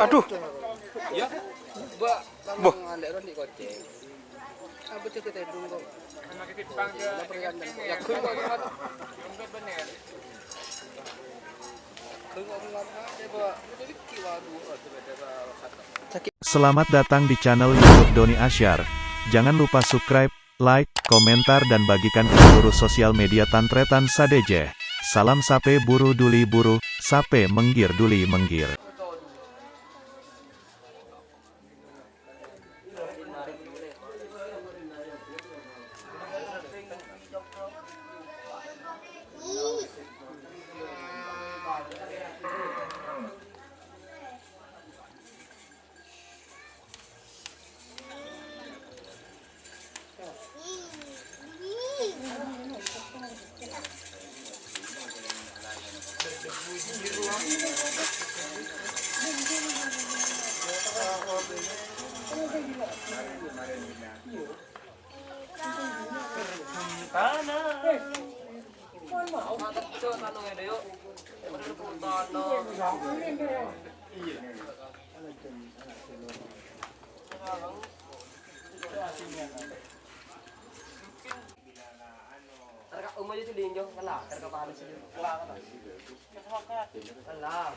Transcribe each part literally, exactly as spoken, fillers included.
Aduh. Boh. Selamat datang di channel YouTube Doni Asyar. Jangan lupa subscribe, like, komentar, dan bagikan ke seluruh sosial media tan-tarètan sadhâjâ. Salam sapè buru duli buru, sapè mèngghir duli mèngghir. Terka umma itu linjo, kala, terka panas itu. Kala.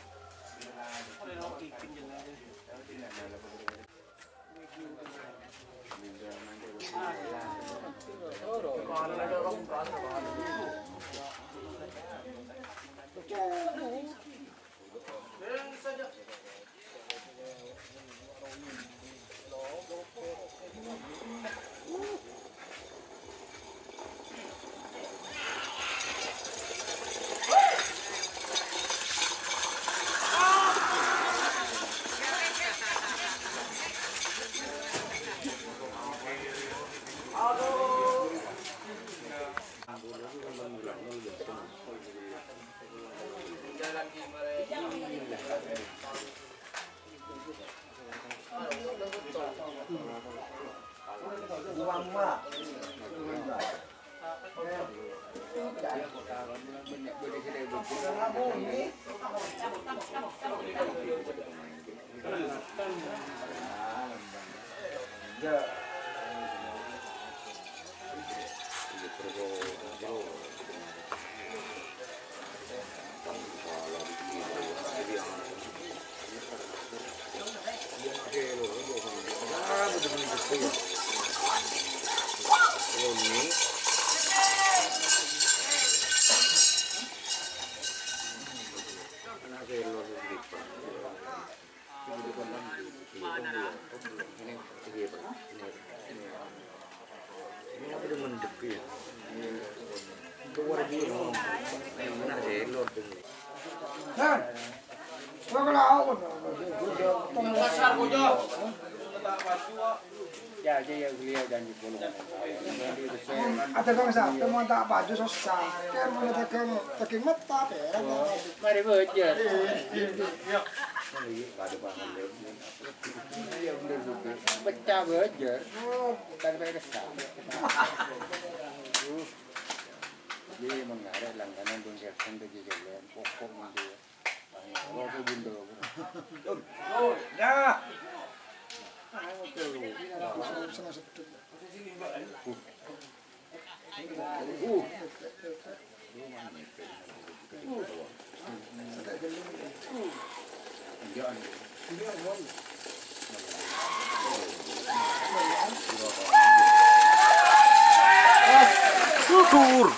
Ada bangsa, teman tak baju susah. Kan mana dagang, dagang mata, berak. Mari bocor. Pecah bocor. Kan beres. Jadi mangare langganan dong kersen pergi jalan. Pokok mandi. Pokok bunda. Ya. Syukur.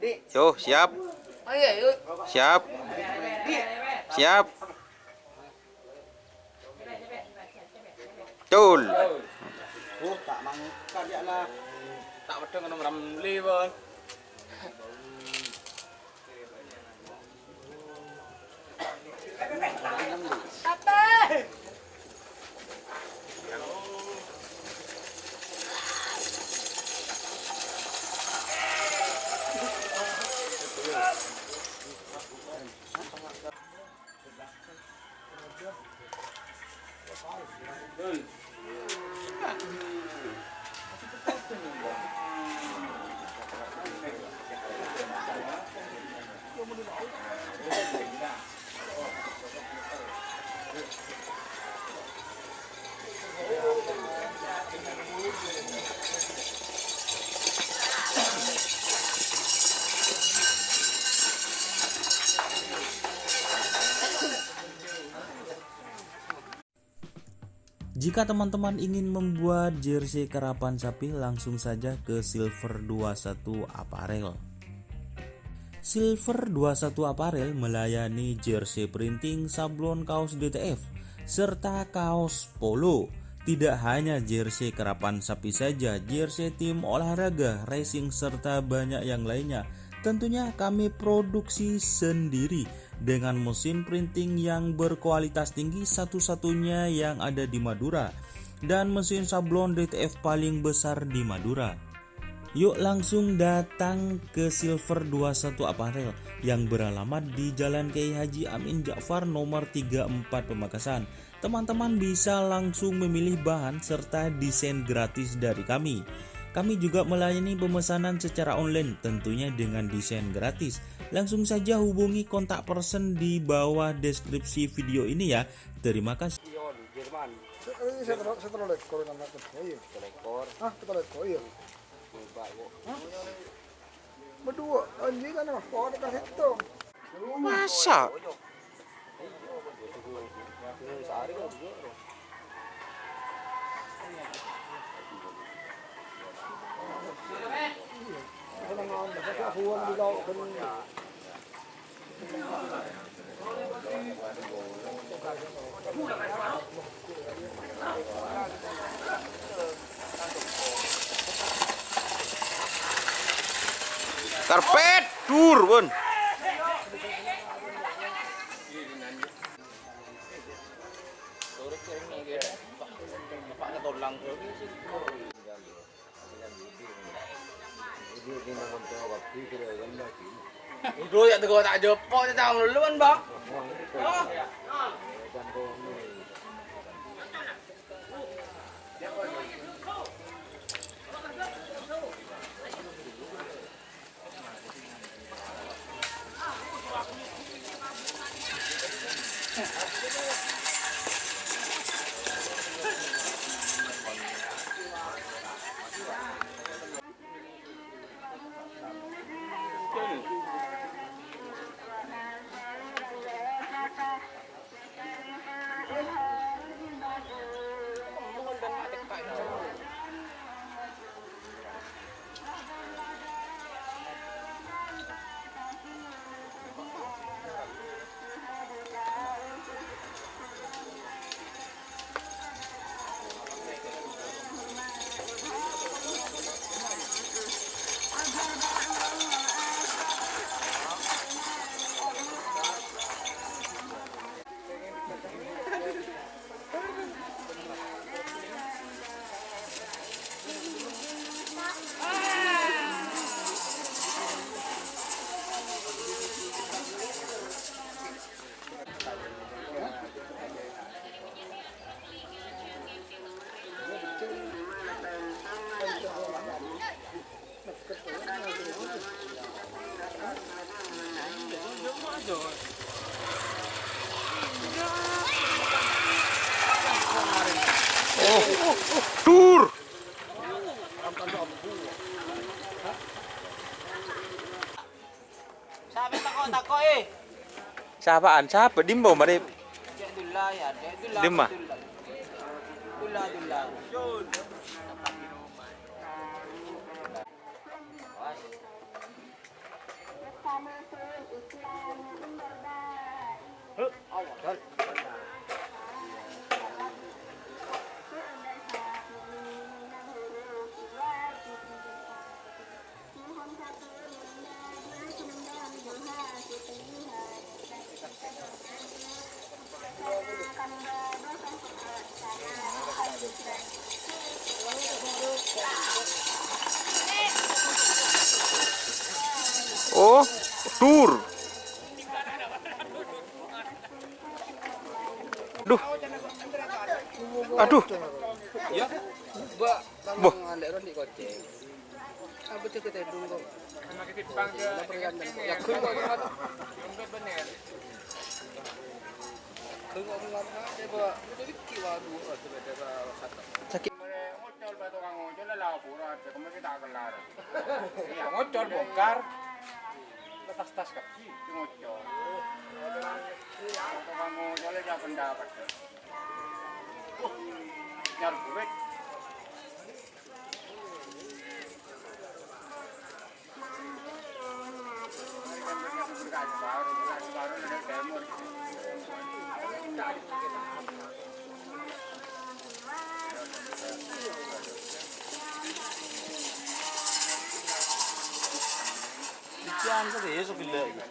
Yo, siap. Siap. Siap. Cul. Oh, tak mangkat ya lah. Tak pedeng nomor Ramli, Bang. Jika teman-teman ingin membuat jersey karapan sapi, langsung saja ke Silver dua satu Apparel. Silver dua satu Apparel melayani jersey printing, sablon, kaos D T F, serta kaos polo. Tidak hanya jersey karapan sapi saja, jersey tim olahraga, racing, serta banyak yang lainnya. Tentunya kami produksi sendiri dengan mesin printing yang berkualitas tinggi, satu-satunya yang ada di Madura, dan mesin sablon D T F paling besar di Madura. Yuk langsung datang ke Silver dua satu Apparel yang beralamat di Jalan Kiai Haji Amin Ja'far nomor tiga empat Pamekasan. Teman-teman bisa langsung memilih bahan serta desain gratis dari kami. Kami juga melayani pemesanan secara online, tentunya dengan desain gratis. Langsung saja hubungi kontak person di bawah deskripsi video ini ya. Terima kasih. Iya, Jerman. Se-, eh, setellung, setellung likur kan, Mas. Oh, iya. Setellung likur. Hah, setellung likur, iya. Coba, Bu. Hah? Berdua, anjing kan, Mas. Oh, dikasih hitung. Masa? Karpet, dur, pun. Udah ya, teguh tak jepok, tak tahu dulu kan, Bang. Hah? Dur. Sapa tako'-tako', eh? Sapaan? Sapa? Dimma, mare? Cek Dullah, ya, Cek Dullah, dimma? Dullah. Dullah, Dullah. Awas. Oh, dur. Aduh. Aduh. Iya. Mbak, mbah. Ngandek ron di koceng. Apa cek tedung kok? Anak kecil bang, ya. Lah, pergi antar. Ya, gue mau gimana? Lembek bener. Gue mau gimana? Coba. Itu Vicky, waduh, ada beda sama kata. Sakit. Ngocol, batu orang ngocol, lah, laporan. Cek, kemarin kita kelar. Iya, ngocol, bongkar. Lepas tas, Kak. Ngocol. Batu orang ngocol, ya, pendapat. Nyar burik.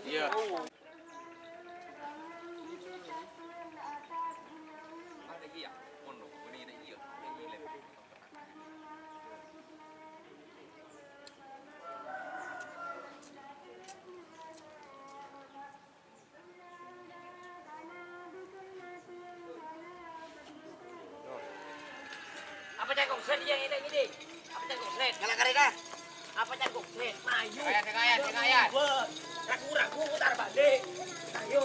Iya. Apa cangkok set yang ini, ini? Apa cangkok set? Galak karena. Apa cangkok set? Mayu. Ayan, sing ayan, sing ayan. Ragu-ragu putar balik. Ayo.